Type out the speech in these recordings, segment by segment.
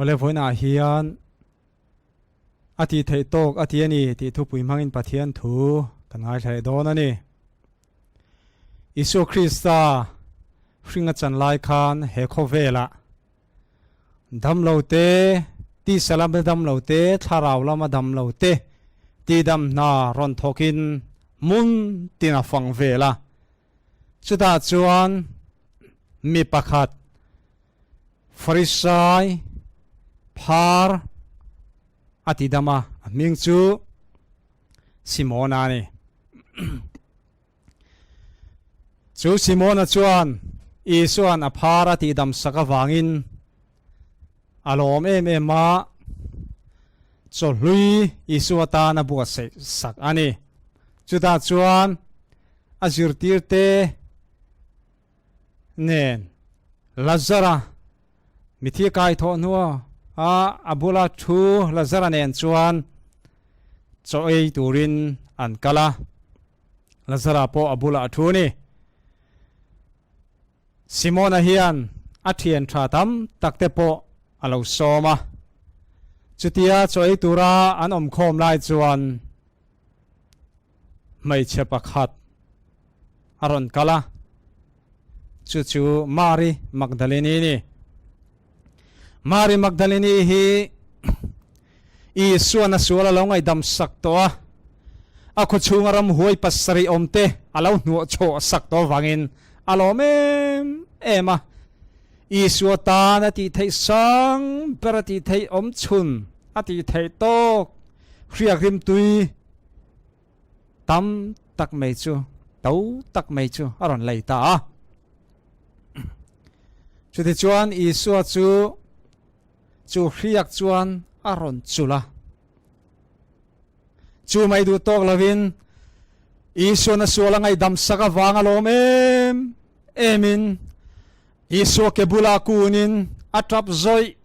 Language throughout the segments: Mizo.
Awle vawiinah hian a tih theih tawk a ti a ni tih thupui hmangin Pathian thu kan ngaithla leh dawn a ni. Isua Krista hringa chan lai khan he khawvelah Damlo te, tisa lama damlo te, thlarau lama damlo te tihdam hna rawn thawkin hmun tin a fang vel a. Chutah chuan mi pakhat Farisai phar a tidam a, a hming chu Simona a ni. Chu Simona chuan Isua'n a phar a tihdam sak avangin a lawm em em a, chawhlui Isua tan a buatsaih sak a ni. Chutah chuan a zirtirte nen Lazara mithi kai thawh hnua a a bula thu Lazara nen chuan chaw ei turin an kal a. Lazara pawh a bulah a thu a ni. Simona hian a thian tha tam tak te pawh a lo sawm a. Chutia chaw ei tura an awm khawm lai chuan hmeichhe pakhat a rawn kal a, chu chu Mari Magdalene a ni. Mari Magdalene hi Isuan a sual a lo ngaihdam sak tawh a, a khaw chhunga ramhuai pasarih awmte a lo hnuah chhawh sak tawh avangin a lawm em em a. Isua tan a tih theih sang ber a tih theih awm chhun a tih theih tawk hriak rimtui tam tak mai chu to tak mai chu a rawn lei ta a. Chutichuan Isua chu chu hriak chuan a rawn chulh a. Chu mai duh tawk lovin Isuan a sual a ngaihdam sak avang a lawm em emin Isua ke bula kunin a tap zawih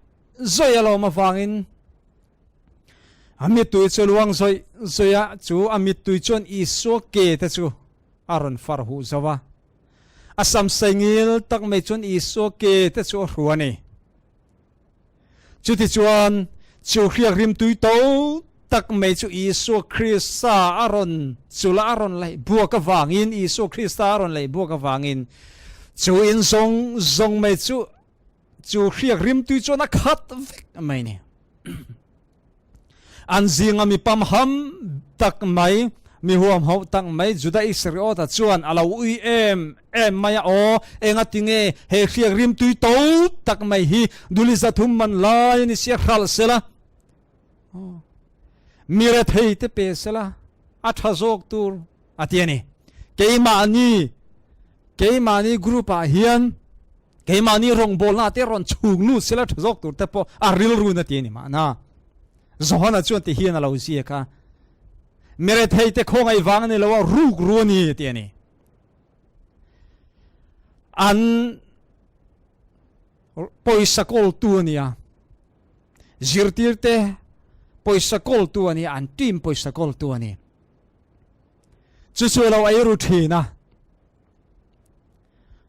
zawih a lawm avangin a mittui chu luang zawih zawih a, chu a mittui chuan Isua ke te chu a rawn far huh zo a. A sam sei ngil tak mai chuan Isua ke te chu a hru a ni. Chutichuan chu hriak rimtui to tak mai chu Isua Krista a rawn chula a rawn laih buak avangin Isua Krista a rawn laih buak avangin chu in zawng zawng mai chu chu hriak rimtui chuan a khat vek mai ni. An zinga mi pamham tak mai, mi huamhauh tak mai Juda Isariota chuan a lo ui em em mai a, Aw, enga tinge he hriak rimtui to tak mai hi duli zathum man lai a ni sia hralh sela, mi rethei te pe sela, a tha zawk tur a ti a ni. Keimahni, keimahni group ah hian Keimahni rawngbawlna te rawn chhung lut sela tha zawk tur te pawh a rilru na ti a ni mahna. Johana chuan ti hian a lo ziak a, Mirethei te khawngaih vang a ni lo a, ruk ru a ni ti a ni. An pawisa kawltu a ni a, zirtir te pawisa kawltu a ni a, an team pawisa kawltu a ni. Chu chu a lo ei ru thin a.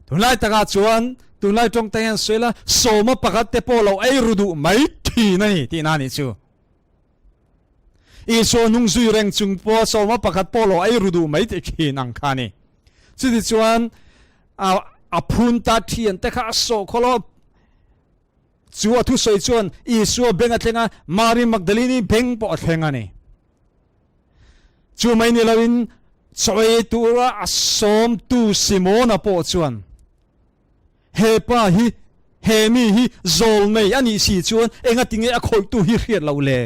Tunlai takah chuan tunlai tawngte hian sawi la sawma pakhat te pawh lo ei ru duh mai thin a ni tihna a nih chu. Isua hnung zui reng chung pawh sawma pakhat pawh lo ei ru duh mai thin ang kha a ni. Chuti chuan a a phun ta thian te kha a sawh khawlh a, chu a thusawi chuan Isua beng a thleng a, Mari Magdalene-i beng pawh a thleng a ni. Chu mai ni loin chawi tura a sawmtu Simona pawh chuan, He pa hi, he mi hi zawl nei a nih si chuan engatinge a khawihtu hi hriat loh le?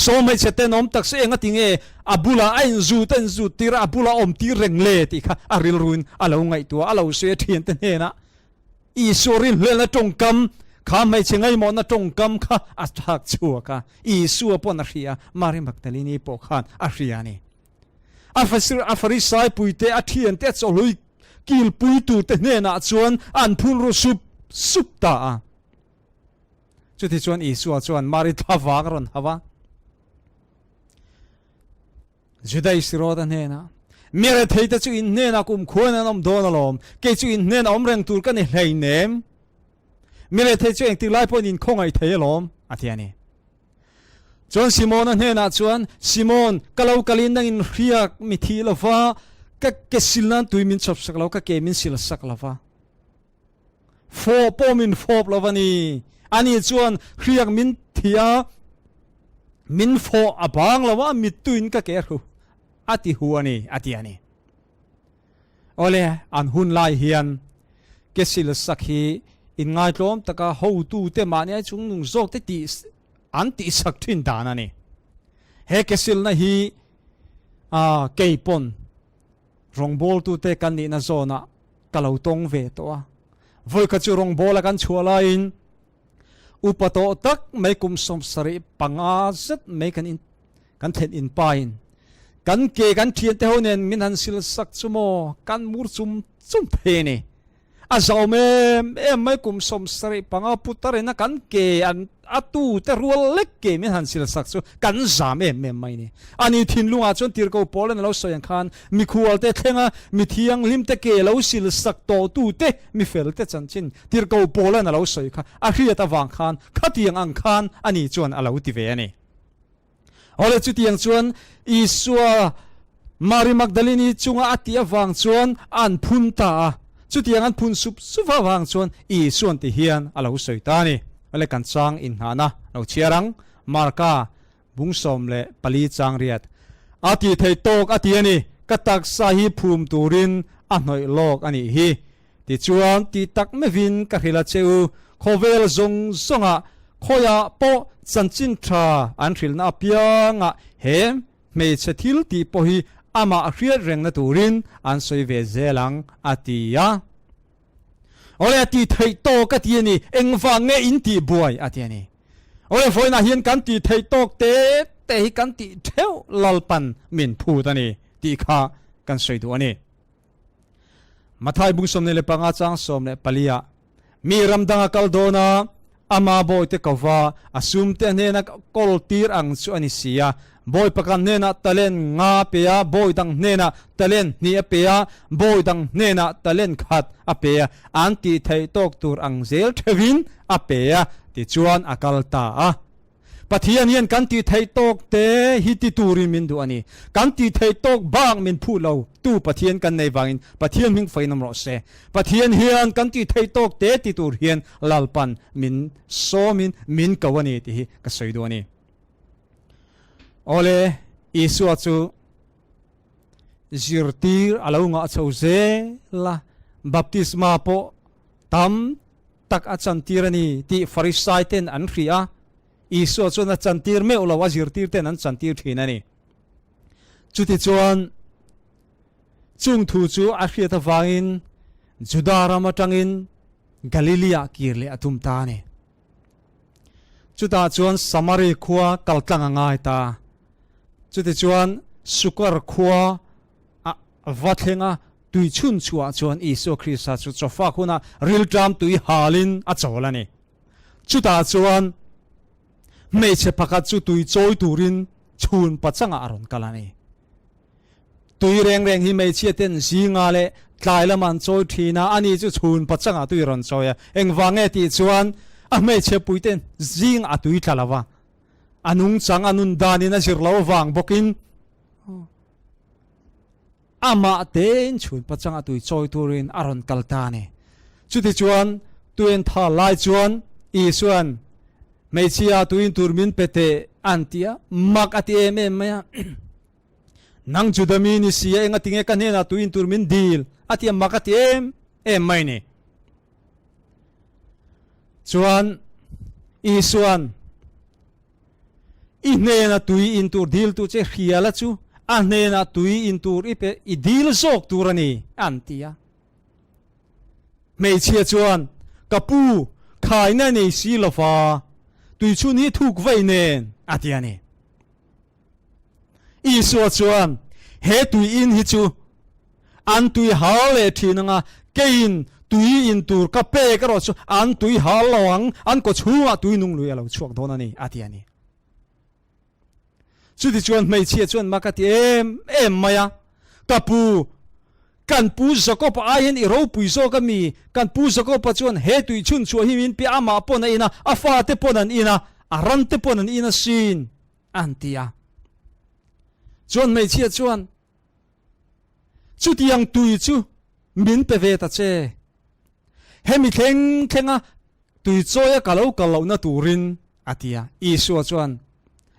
Saw hmeichhe tenawm tak si engatinge a bulah a inzut a inzut tir a, a bulah a awm tir reng le tih kha a rilruin a lo ngaihtuah a, a lo sawi a thiante hnenah Isua rinhlelna tawngkam kha hmeichhe ngaimawhna tawngkam kha a thlak chhuak a, Isua pawn a hria a, Mari Magdalene pawh khan a hria a ni. A fasir a Farisai puite a thiante a chawhlui kilpui turte hnenah chuan an phun ru sup sup ta a. Chuti chuan Isua chuan Mari thlavang a rawn hau a. Juda Isarota hnenah, Mi retheite chu in hnenah kum khuan an awm dawn alawm, kei chu in hnenah awm reng tur ka ni hleinem. Mi rethei chu engtik lai pawhin in khawngaih thei alawm. a ti a ni. Chuan Simona hnenah chuan, Simon, ka lo kalin nangin hriak mi thi lo va, ka ke sil nan tui min chawp sak lo, ka ke min sil sak lo va. Fawh pawh min fawp lo va ni. Ani chuan hriak min thi a, min fawh a bang lo va, mittuin ka ke a hru a ti hu a ni, a ti a ni. Awle, an hun lai hian ke sil sak hi inngaitlawm taka hotute mahni ai chungnung zawkte tih an tihsak thin dan a ni. He ke silna hi kei pawn rawngbawltute kan nihna zawnah ka lo tawng ve tawh a. Vawikhat chu rawngbawla kan chhuah laiin Upa tawh tak mai kum 75 zet mai kan in kan thlen in pa in kan ke kan thian te ho nen min han sil sak chu maw kan mur chum chum thei a ni. A zauh em em mai kum 75 putar in a kan ke an a tu te rual lek ke min han sil sak chu kan zam em em mai a ni. Ani thinlungah chuan tirko pawl in a lo sawi ang khan mikhual te thlenga mi thianghlim te ke lo sil sak tawh tu te mi fel te chanchin Tirhkoh Paula'n a lo sawi kha a hriat avang khan khatiang ang khan ani chuan a lo ti ve a ni. Awle chutiang chuan Isua Mari Magdalini chunga a tih avang chuan an phun ta a, chutiang an phun sup sup avang chuan Isua'n ti hian a lo sawi ta a ni. Awle kan chang inngahna lo chhiar ang, Marka Bung 14 chang riat a tih theih tawk a ti a ni. Ka taksa hi phum turin a hnawih lawk a nih hi. Tichuan tih tak meuhin ka hrilh a che u, khawvel zawng zawngah khawiah pawh chanchin tha an hrilhna apiangah he hmeichhe thil tih pawh hi amah hriat rengna turin an sawi ve zel ang a ti a. Awle a tih theih tawk a ti a ni, engvang nge in tih buai a ti a ni. Awle vawiinah hian kan tih theih tawk te te hi kan tih theuh Lalpan min phut a ni tih kha kan sawi duh a ni. Mathai bung 25 chang 14 ah mi ram dang a kal dawn a, ama bawite ko va a sum te hnena kawl tir ang chu a ni si a. Bawi pakhat hnenah talent nga a pe a, bawi dang hnenah talent hnih a pe a, bawi dang hnenah talent khat a pe a, an tih theih tawk tur ang zel theuhin a pe a, tichuan a kal ta a. Pathian hian kan tih theih tawk te hi ti turin min duh a ni. Kan tih theih tawk bak min phuh lo tu Pathian kan nei vangin Pathian hming fain awm rawh se. Pathian hian kan tih theih tawk te ti tur hian Lalpan min sawmin min ko a ni tih hi ka sawi duh a ni. Awle, Isua chu zirtir a lo ngah chho zel a, baptisma pawh tam tak a chantir a ni tih Farisai ten an hria a, Isua chuan a chantir meuh lo, a zirtir ten an chantir thin a ni. Chutichuan, chung thu chu a hriat avangin Juda ram atangin Galilee-ah kir leh a tum ta a ni. Chutah chuan Samari khua kal tlang a ngai ta. Chutichuan Sukar khua a va thleng a, tui chhun chhuah chuan Isua Krista chu chawfak hunah rilṭam tui halin a chawl a ni. Chutah chuan hmeichhe pakhat chu tui chawi turin chhun pachangah a rawn kal a ni. Tui reng reng hi hmeichhia ten zinga leh tlai lama an chawi thin a, ani chu chhun pachangah tui rawn chawi a. Engvang nge tih chuan a hmeichhia pui ten zing a tui tla lo va, a nungchang a nun danin a zir lo avang bawkin amah tein chhun pachangah tui chawi turin a rawn kal ta a ni. Chutichuan tui an thal lai chuan Isua'n hmeichhia tuin tur min pe teh an ti a, mak a ti em em mai a. Nang Juda mi ni si a, enga tinge ka hnenah tuin tur min dil? A ti a, mak a ti em em mai ni. Chuan Isua'n i hnena tui in tur dil tu che hriala chu a hnenah tui in tur i pe i dil zawk tur a ni an ti a. Hmeichhia chuan ka pu khaina nei si lova tui chhun hi thuk vei nen a ti a ni. Isua chuan, He tui in hi chu an tui hal leh thin anga, keiin tui in tur ka pek erawh chu an tui hal lo ang, an kaw chhungah tui nung lui a lo chhuak dawn a ni, a ti a ni. Chutichuan hmeichhia chuan mak a ti em em mai a, Ka pu, kan pu Jakob-a ai hian i ropui zawk a mi? Kan pu Jakob-a chuan he tui chhun chhuah hi min pe, amah pawn a in a, a fate pawn an in a. a ran te pawn an in asin, an ti a. Chuan hmeichhia chuan, Chutiang tui chu min pe ve ta che. Hemi thleng thlenga tui chawia ka lo kal lohna turin, a ti a. Isua chuan,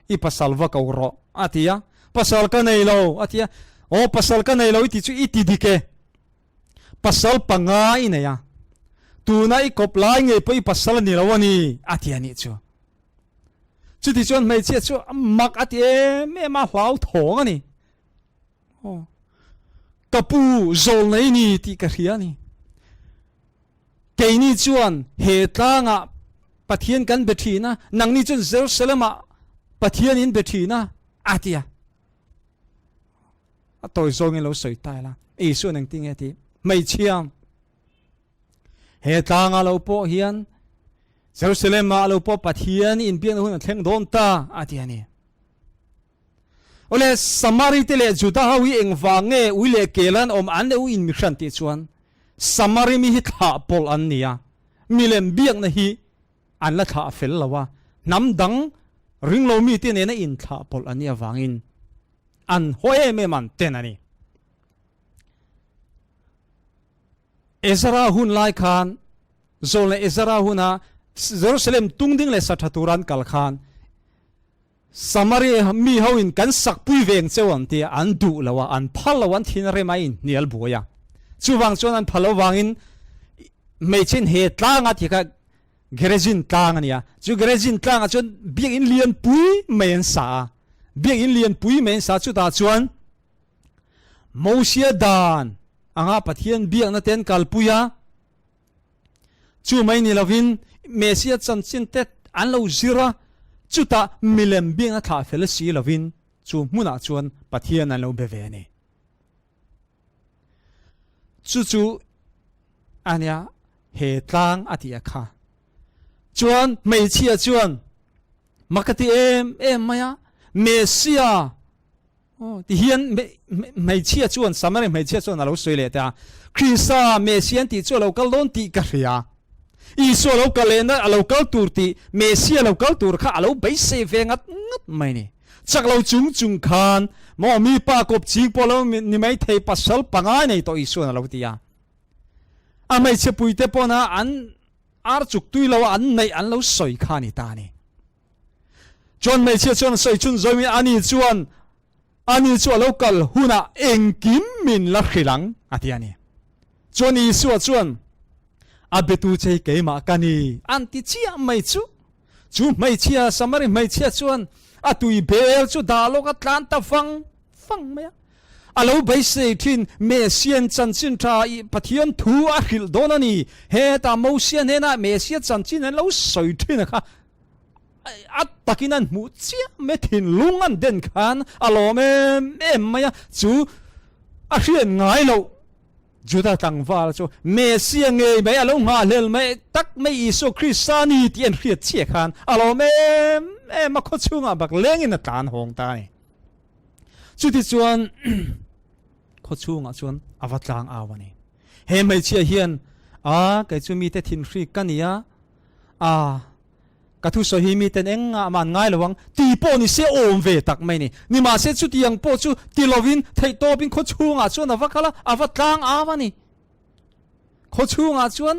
I pasal va ko rawh, a ti a. Pasal ka nei lo, a ti a. Aw, pasal ka nei lo i ti chu i ti dik e. Pasal panga i nei a, tuna i kawp lai ngei pawh i pasal a ni lo a ni, a ti a nih chu. Chuti chuan hmeichhia chu mak a ti em em a, hlauthawng a ni. Aw, ka pu zawl nei ni tih ka hria a ni. Keini chuan he tlangah Pathian kan be thin a, nangni chuan Jerusalem-ah Pathian in be thin a, a ti a. A tawi zawngin lo sawi ta ila, Isuan engtin nge tih? Hmeichhia, he tlangah lo pawh hian Jerusalem-ah lo pawh Pathian inbiakna hun a thleng dawn ta, a ti a ni. Awle, Samari te leh Juda ho hi engvang nge ui leh kel an awm an leh u in mihran tih chuan Samari mi hi thlah pawlh an ni a, milem biakna hi an la thlah fel lo a, hnam dang ringlo mite nena inthlah pawlh an nih avangin an haw em em an ten a ni. Ezra hun lai khan Zawlnei Ezra huna Jerusalem tungding leh sa tha tura an kal khan Samaria mi ho in kan sakpui veng cheu ang tia an duh lo a, an phal lo, an thin a rem a, in hnial buai a. Chuvang chuan an phal lo vangin hmeichhe in he tlang a ti kha Gerizim tlang a nia. Chu Gerizim tlangah chuan biakinn lianpui mai an sa a. Biakinn lianpui mai an sa chutah chuan Mosia dan anga Pathian biakna te an kalpui a. Chu mai ni lovin Messia chanchin te an lo zir a, chutah milem biakna thlah fel si lovin chu hmunah chuan Pathian an lo be ve a ni. Chu chu a nia he tlang a tih a kha. Chuan hmeichhia chuan mak a ti em em mai a, Messia Aw, ti hian hmeichhia chuan, Samari hmeichhia chuan a lo sawi leh ta a, Krista, Messia an tih chu a lo kal dawn tih ka hria. Isua lo kal lehna a lo kal tur tih, Messia lo kal tur kha a lo beisei ve ngat ngat mai ni. Chak lo chung chung khan, maw mi pa kawp ching pawh lo ni mai thei pasal pangai nei tawh Isuan a lo ti a. A hmeichhe puite pawna an ar chuk tui lo a an neih an lo sawi kha a ni ta a ni. Chuan hmeichhia chuan a sawi chhun zawimi ani chuan ani chu a lo kal hunah engkim min la hrilh ang a ti a ni. Chuan Isua chuan a betu che hi keimah ka ni an ti chiah mai chu. Chu hmeichhia Samari hmeichhia chuan a tui bel chu dah lawk a tlan ta vang vang mai a. A lo beisei thin Messian chanchin tha i Pathian thu a hrilh dawn a ni. Heta Mosia hnenah Messia chanchin an lo sawi thin a kha a takin an hmuh chiah mai thinlung an den khan a lawm em em mai a, chu a hriat ngai loh Juda tlangval chu Messia ngei mai a lo nghahhlel mai tak mai Isua Krista a ni tih an hriat chiah khan a lawm em em a, khawchhungah bak lengin a tlan hawng ta a ni. Chutichuan khawchhungah chuan a va tlang au a ni. He hmeichhia hian a kei chu mite thinhrik ka ni a, a ka thusawi hi miten engah mah an ngai lo ang ti pawh ni se awm ve tak mai ni. Nimahse chutiang pawh chu ti lovin theihtawpin khawchhungah chuan a va kal a, a va tlang au a ni. Khawchhungah chuan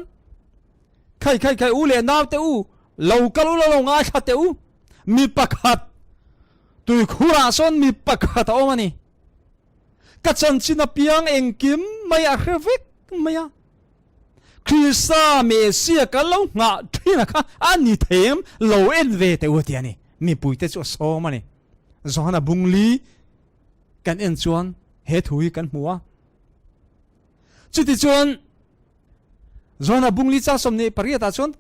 khai khai khai u leh naute u lo kal u la lo ngaithla teh u mi pakhat tuikhurah sawn mi pakhat a awm a ni. Ka chanchin apiang engkim mai a hre vek mai a. Krista Messia kan lo nghah thin a kha a ni thei em lo en ve teh u a ti a ni. Mipuite chu a sawm a ni. Johana bungli kan en chuan he thu hi kan hmu a. Chutichuan Johana bungli chang 28 ah chuan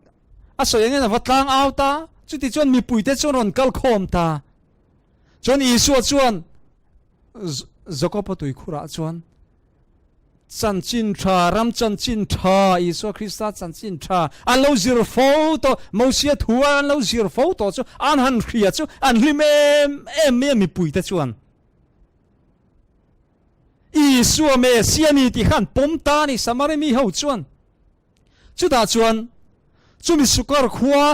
a sawi angin a va tlang au ta. Chutichuan mipuite chuan rawn kal khawm ta. Chuan Isua chuan Jakob-a tuikhurah chuan chanchin tha, ram chanchin tha, Isua Krista chanchin tha an lo zir fo tawh, Mosia thu an lo zir fo tawh chu an han hria chu an hlim em em mai a mipuite chuan. Isua Messia ni tih kha an pawm ta a ni, Samari mi ho chuan. Chutah chuan chumi Sukar khua.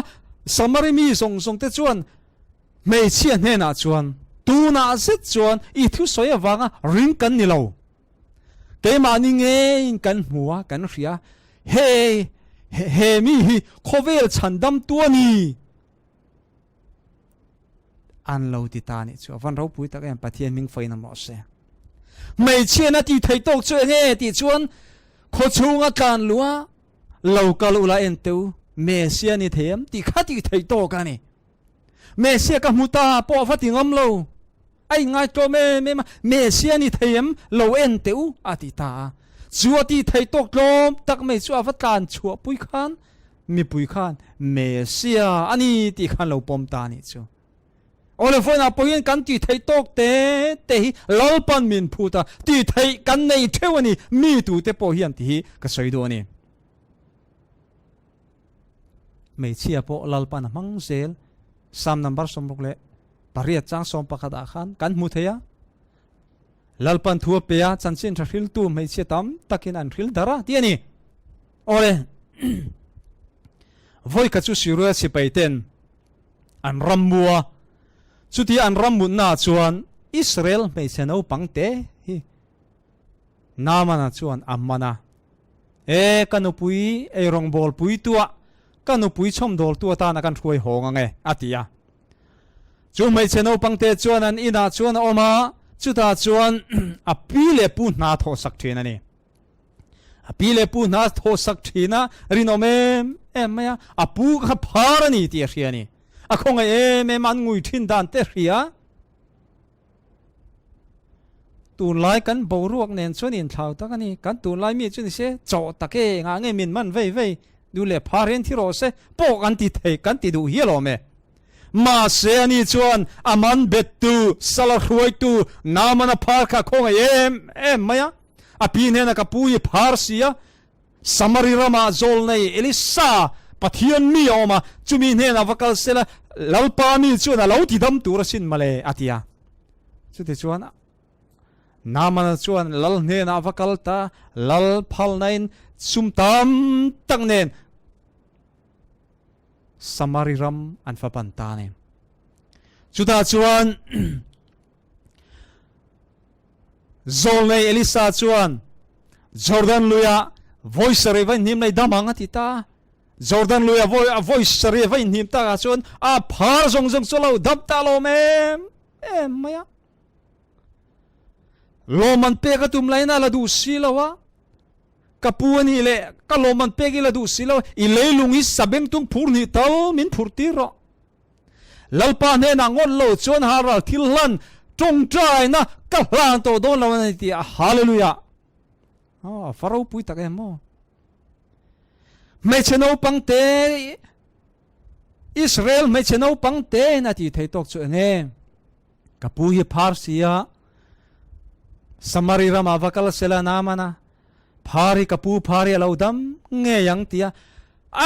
Samari mi zawng zawng te chuan hmeichhia hnenah chuan, Tunah zet chuan i thusawi avanga ring kan ni lo. Keimahni ngeiin kan hmu a, kan hria. He, he mi hi khawvel chhandamtu a ni. An lo ti ta nih chu a van ropui tak em Pathian hming fain a mawh se. Hmeichhian a ti thei tawk chu enge tih chuan khawchhunga tlan lua lo kal ula en teu Messia ni thei em tih kha ti thei tawk a ni. Messia ka hmu ta pawh a va ti ngam lo. A inngai tlawm em em a, Messia ni thei em lo en teh u a ti ta a. Chu a ti thei tawk tlawm tak mai chu a va tlan chhuah pui khan Mipui khan Messia a ni tih khan lo pawm ta a nih chu. Awle vawiinah pawhin kan tih theih tawk te te hi Lalpan min phut a, tih theih kan nei theuh a ni, mi tute pawh hian tih hi ka sawi duh a ni. Hmeichhia pawh Lalpan a hmang zel, Psalm number 68 chang 11 ah khan kan hmu thei a. Lalpan thu a pe a, chanchin tha hriltu hmeichhia tam takin an hril dar a tih a ni. Awle, vawi khat chu Syria sipai ten an ram mu a, chutia an ram mutna ah chuan Israel hmeichhe naupang te hi Naamana chuan a man a, E, ka nupui eirawngbawl puitua, ka nupui chhawmdawltu atana kan hruai hawng ang e, a ti a. Chu hmeichhe naupangte chuan an inah chuan a awm a, chutah chuan a pi leh pu hna thawh sak thin a ni. A pi leh pu hna thawh sak thin a, rinawm em em mai a, a pu kha phar a ni tih a hria a ni. A khawngaih em em a, an ngui thin dan te hria. Tunlai kan boruak nen chuan inthlau tak a ni. Kan tunlai mi chu ni se, chawh tak e, engah nge min man vei vei, duh leh phar hian thi rawh se, pawh kan ti thei, kan ti duh hial awm e. Mahse ani chuan a man bettu, sala hruaitu, Naamana phar kha khawngaih em em mai a. A pi hnenah ka pu hi phar si a, Samari ramah zawlnei Elisa, Pathian mi a awm a, chumi hnenah va kal sela, Lalpa mi chuan a lo ti dam tur asin mawle, a ti a. Chutichuan Naamana chuan lal hnenah a va kal ta, lal phalnain sum tam tak nen Samari ram an va pan ta a ni. Chutah chuan Zawlnei Elisa chuan Jordan luia vawi sarih va inhnim nei dam ang a ti ta a. Jordan luia vawi a vawi sarih va inhnim takah chuan a phar zawng zawng chu a lo dam ta lawm em em mai a. Lawmman pek a tum laiin a la duh si lo a. Ka pu a nih leh ka lawmman pek i la duh si lo, i leilung hi sabengtung phur hnih tal min phurh tir rawh. Lalpa hnenah ngawt lo chuan halral thil hlan tawngtaina ka hlan tawh dawn lo a ni tih a Hallelujah! Aw, a va ropui tak em maw? Hmeichhe naupang te Israel hmeichhe naupang te in a tih thei tawk chu enge? Ka pu hi phar si a, Samari ramah va kal sela Naamana phar hi ka pu phar hi a lo dam ngei ang tia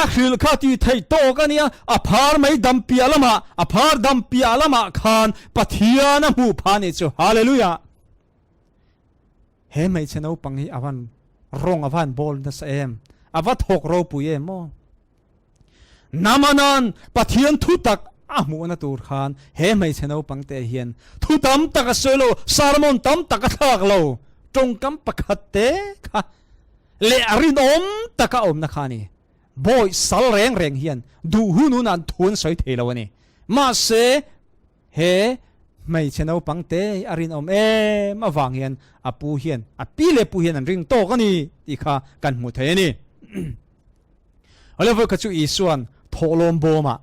a hrilh kha tih theih tawk a nia, a phar mai dam piah lamah, a phar dam piah lamah khan Pathian a hmuh phah nih chu. Hallelujah! He hmeichhe naupang hi a van rawng a van bawl nasa em, a va thawk ropui em aw. Namanan Pathian thu tak a hmuhna tur khan he hmeichhe naupang te hian thu tam tak a sawi lo, sermon tam tak a thlak lo, tawngkam pakhat te kha leh a rinawm taka awmna kha a ni. Bawi sal reng reng hian duh hun hun an thu an sawi thei lo a ni. Mahse, he hmeichhe naupang te hi a rinawm em avang hian a pu hian, a pi leh pu hian an ring tawk a ni tih kha kan hmu thei a ni. Awle vawi kha chu Isua'n thawhlawm bawmah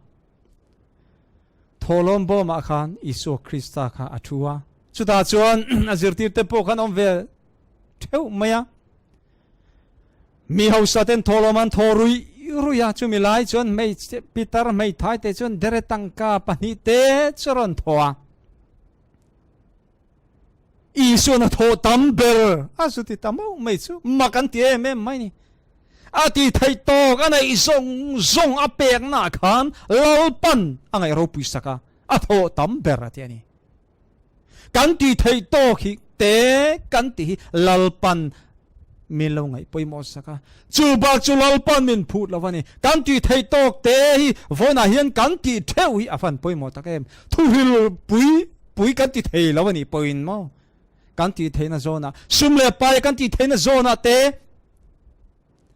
thawhlawm bawmah khan Isua Krista kha a thu a. Chutah chuan a zirtirte pawh khan awm ve theuh mai a. Mi hausa ten thawhlawm an thaw rui rui a, chumi lai chuan hmeichhe pitar hmeithai te chuan dere tangka pahnihte chu a rawn thaw a. Isuan a thawh tam ber a zu ti ta mauh mai chu mak an ti em em mai ni. A ti theih tawk a neih zawng zawng a peknaah khan Lalpan a ngaih ropui sak a, a thawh tam ber a ti a ni. Kan ti theih tawk hi te kan ti hi Lalpan. Min lo ngaih pawimawh sak a. Chu bak chu Lalpan min phut lo a ni. Kan tih theih tawk te hi vawiinah hian kan tih theuh hi a van pawimawh tak em. Thuhril pui pui kan ti thei lo a nih pawhin maw kan tih theihna zawnah sum leh pai kan tih theihna zawnah te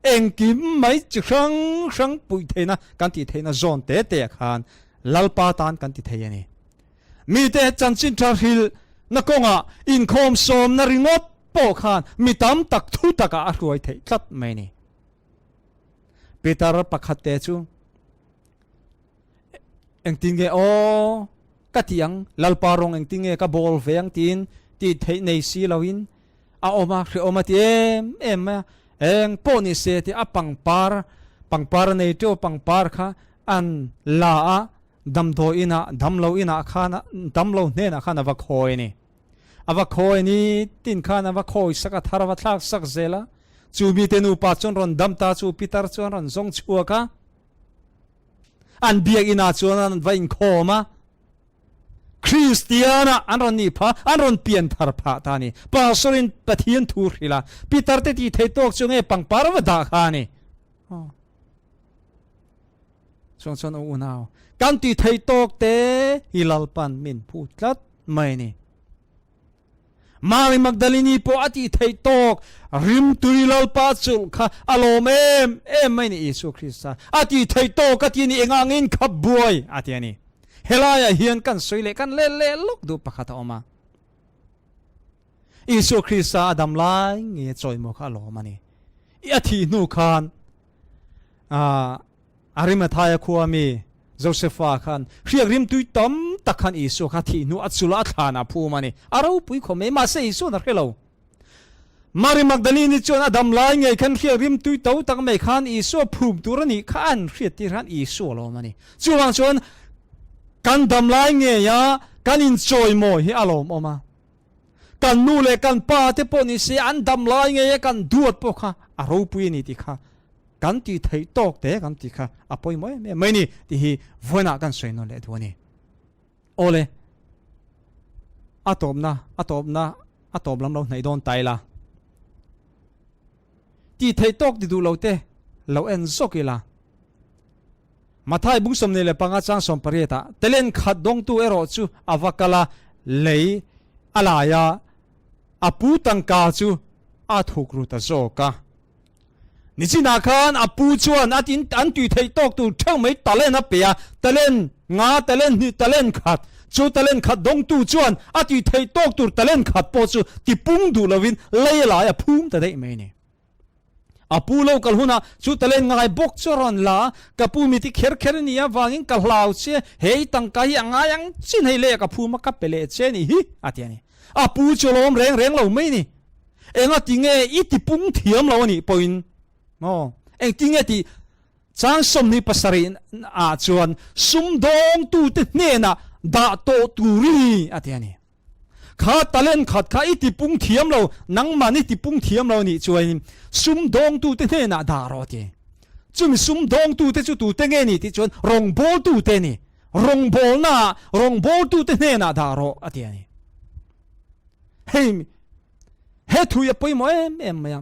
engkim mai chi hrang hrang puih theihna kan tih theihna zawn te te ah khan Lalpa tan kan ti thei a ni. Mite chanchin tha hrilh na kawngah inkhawm sawmna ringawt pawh khan mi tam tak thu takah a hruai theih tlat mai a ni. Peter pakhat te chu engtin nge aw ka ti ang, Lalpa rawng engtin nge ka bawl ve ang tiin tih theih nei si loin a awm a, hrehawm a ti em em mai a. Eng pawh ni se tih a pangpar, pangpar a nei teuh pangpar kha an la a, Damdawi inah, damlo inah khan, damlo hnenah khan a va khawi a ni. A va khawi a ni, tin khan a va khawi sak a, thar a va thlak sak zel a. Chu mite nupa chuan rawn dam ta chu pitar chuan rawn zawng chhuak a. An biak inah chuan an va inkhawm a. Kristiana an rawn nih phah, an rawn pian thar phah ta a ni. Pastor-in Pathian thu hrilh a, pitar te tih theih tawk chu nge pangpar va dah kha a ni. Chuang chuan aw unau, kan tih theih tawk te hi Lalpan min phu tlat mai a ni. Mary Magdalini pawh a tih theih tawk rimtui Lalpa chulh kha a lawm em em mai a ni Isua Krista. A tih theih tawk a ti a ni engangin khap buai a ti a ni. Helaiah hian kan sawi leh kan let leh lawk duh pakhat a awm a. Isua Krista a dam lai nge chawimaw kha a lawm a ni. I a thih hnu khan Arimathaia khua mi Josefa khan hriak rimtui tam tak khan Isua kha thih hnu a chula a thlan a phum a ni. A ropui khawp mai, mahse Isua'n a hre lo. Mary Magdalene chuan a dam lai ngei khan hriak rimtui to tak mai khan Isua phum tur a nih kha an hriat tir khan Isua lawm a ni. Chuvang chuan kan dam lai ngeia kan inchawimawi hi a lawmawm a. Kan nu leh kan pa te pawh ni se an dam lai ngeia kan duat pawh kha a ropui a ni tih kha kan tih theih tawk te kan tih kha a pawimawh em em mai ni tih hi vawiinah kan sawi nawn leh duh a ni. Awle, a tawpna, a tawpna, a tawp lam lo hnaih dawn ta ila. Tih theih tawk ti duh lo te lo en zawk ila. Mathai bung 25 chang 18 ah telen khat dawngtu erawh chu a va kal a, lei a lai a, a pu tangka chu a thuk ru ta zawk a. Nichinah khan a pu chuan a tin an tui theih tawk tur theuh mai talent a pe a, talent nga, talent hnih, talent khat. Chu talent khat dawngtu chuan a tui theih tawk tur talent khat pawh chu tipung duh lovin lei lai a phum ta daih mai a ni. A pu lo kal hunah chu talent ngai bawk chu a rawn la a, Ka pu mi ti kher kher nia vangin ka hlau che, hei tangka hi a ngai ang chin hei leh ka phum a ka pe leh che ni hi, a ti a ni. A pu chu a lawm reng reng lo mai a ni. Enga ti nge i ti pung thiam lo a nih pawhin maw? Engti nge tih chang 27 ah chuan sumdawngtute hnenah dah tawh tur i ni a ti a ni. Kha talent khat kha i ti pung thiam lo, nangman i ti pung thiam lo a nih chuan sumdawngtute hnenah dah rawh a ti. Chumi sumdawngtute chu tute nge ni tih chuan rawngbawltute a ni. Rawngbawlnaah rawngbawltute hnenah dah rawh a ti a ni. Hei He thu hi a pawimawh em em mai a.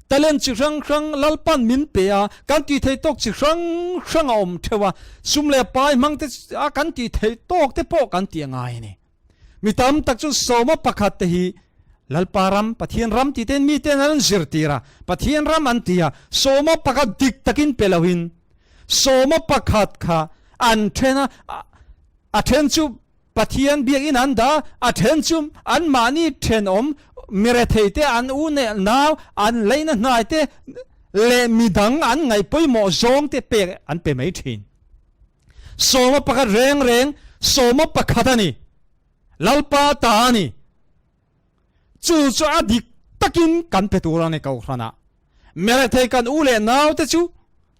Talent chi hrang hrang Lalpan min pe a, kan tih theih tawk chi hrang hrang a awm theuh a, sum leh pai hmang te a kan tih theih tawk te pawh kan tih a ngai a ni. Mi tam tak chu sawma pakhat te hi Lalpa ram, Pathian ram tih ten mi ten an zirtir a, Pathian ram an ti a, sawma pakhat dik takin pe loin sawma pakhat kha an then a, a then chu Pathian biakinn an dah, a then chu anmahni thenawm mirethei te, an u neh nau, an leina hnai te leh midang an ngaih pawimawh zawng te pek an pe mai thin. Sawma pakhat reng reng sawma pakhat a ni. Lalpa ta a ni. Chu chu a dik takin kan pe tur a ni Kohhranah. Mirethei kan u leh nau te chu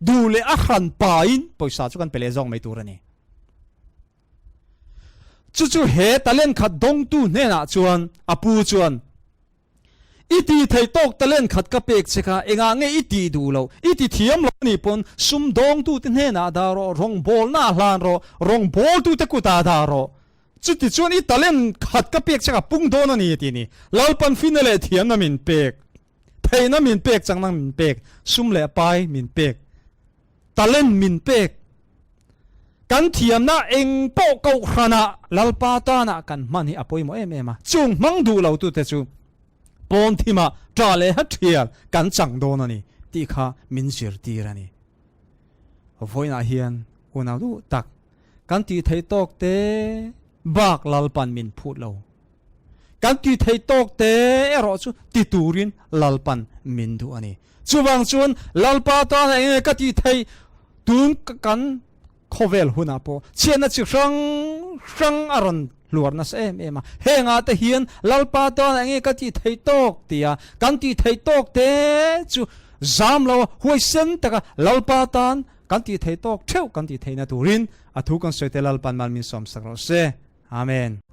duh leh a hran pain pawisa chu kan pe leh zawk mai tur a ni. Chu chu he talent khat dawngtu hnenah chuan a pu chuan, I ti thei tawk talent khat ka pek che kha, engah nge i tih duh loh? I ti thiam lo anih pawn sumdawngtute hnenah dah rawh, rawngbawlnaah hlan rawh, rawngbawltute kutah dah rawh. Chuti chuan i talent khat ka pek che kha pung dawn a ni, a ti a ni. Lalpan fina leh thiamna min pek. Theihna min pek, chakna min pek, sum leh pai min pek, talent min pek, kan thiamna eng pawh kohhranah Lalpa tanah kan hman hi a pawimawh em em a. Chung hmang duh lo tute chu pawn thimah ṭah leh ha ṭhial kan chang dawn a ni tih kha min zirtir a ni. Vawiinah hian unau duh tak kan tih theih tawk te bak Lalpan min phut lo. Kan tih theih tawk te erawh chu ti turin Lalpan min duh a ni. Chuvang chuan Lalpa tan eng nge ka tih theih tun kan khawvel hunah pawh chhiatna chi hrang hrang a rawn hluar nasa em em a. Hengah te hian Lalpa tan eng nge ka tih theih tawk tia kan tih theih tawk te chu zam lo a, huaisen taka Lalpa tan kan tih theih tawk theuh kan tih theihna turin a thu kan sawi te Lalpan mal min sawmsak rawh se. Amen.